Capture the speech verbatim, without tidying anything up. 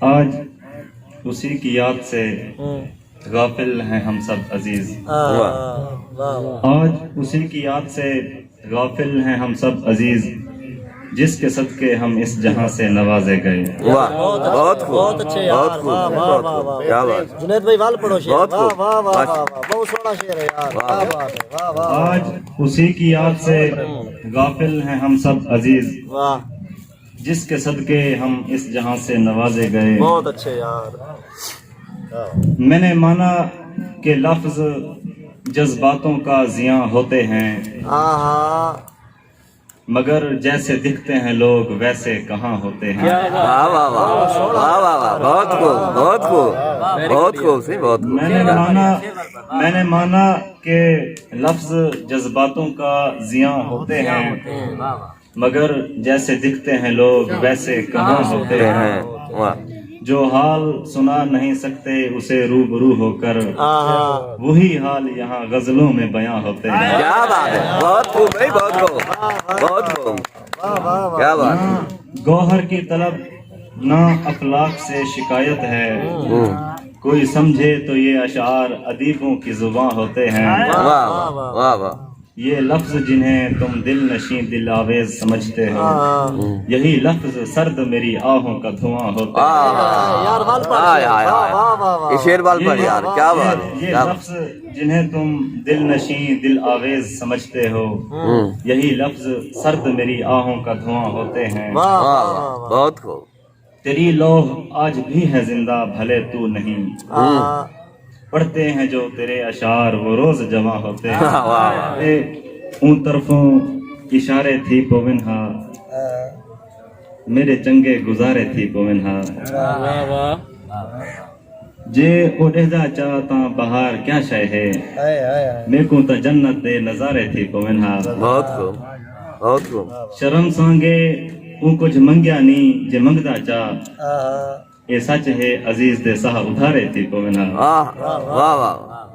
آج اسی کی یاد سے غافل ہیں ہم سب عزیز۔ آج اسی کی یاد سے غافل ہیں ہم سب عزیز، جس کے صدقے ہم اس جہاں سے نوازے گئے۔ واہ، بہت خوب، بہت اچھے یار، بہت خوب، واہ، واہ، بہت واہ، خوب۔ واہ۔ کیا بات۔ جنید بھائی، وال پڑھو شعر۔ بہت واہ، خوب۔ واہ، واہ، ماشاء واہ، واہ، بہت سوہݨا شعر ہے یار۔ واہ۔ کیا بات ہے، واہ، واہ، واہ۔ آج اسی کی یاد سے غافل ہیں ہم سب عزیز، واہ۔ جس کے صدقے ہم اس جہاں سے نوازے گئے۔ بہت اچھے یار۔ میں نے مانا کہ لفظ جذباتوں کا ضیاء ہوتے ہیں، آہا۔ مگر جیسے دکھتے ہیں لوگ ویسے کہاں ہوتے ہیں۔ واہ، واہ، واہ۔ واہ، واہ، واہ۔ بہت خوب، بہت خوب۔ بہت خوب سی، بہت خوب۔ میں نے مانا میں نے مانا کہ لفظ جذباتوں کا ضیاء ہوتے ہیں، مگر جیسے دکھتے ہیں لوگ ویسے کہاں ہوتے ہیں۔ واہ۔ جو حال سنا نہیں سکتے اسے روبرو ہو کر، آہا۔ وہی حال یہاں غزلوں میں بیاں ہوتے ہیں۔ کیا بات ہے، بہت خوب بھائی، بہت خوب، بہت خوب۔ واہ، واہ، واہ۔ کیا بات ہے۔ نہ گوہر کی طلب، نہ افلاک سے شکایت ہے۔ ہوں۔ کوئی سمجھے تو یہ اشعار ادیبوں کی زباں ہوتے ہیں۔ واہ، واہ، واہ، واہ۔ یہ لفظ جنہیں تم دل نشیں دل آویز سمجھتے ہو، آہا۔ یہی لفظ سرد میری آہوں کا دھواں ہوتے ہیں۔ آہ۔ یار، وال پڑھ آئے، شعر۔ آئے، واہ، آئے۔ واہ، واہ، واہ۔ یہ شعر وال پڑھ یہ یار، کیا بات ہے، یہ کیا بات۔ لفظ جنہیں تم دل نشیں دل آویز سمجھتے ہو، ہوں۔ یہی لفظ سرد میری آہوں کا دھواں ہوتے ہیں۔ واہ، واہ، واہ، واہ، واہ، واہ۔ بہت خوب۔ تیری لوح آج بھی ہے زندہ، بھلے تو نہیں۔ آہا۔ پڑھتے ہیں جو تیرے اشعار، وہ روز جواں ہوتے ہیں۔ واہ، واہ۔ اے اوں طرفوں اشارے تھی پوون ہا، میرے چنگے گزارے تھی پوون ہا۔ واہ، واہ۔ جے او ݙیہدا چا تاں بہار کیا شئے ہے، ہائے، ہائے، ہائے۔ میکوں تاں جنت دے نظارے تھی پوون ہا۔ بہت خوب، بہت خوب۔ شرم سانگے اوں کجھ منگیا نی، جے منگدا چا آہا۔ اے سچ ہے عزیز دے ساہ ادھارے تھی پوون ہا۔ واہ، واہ، واہ۔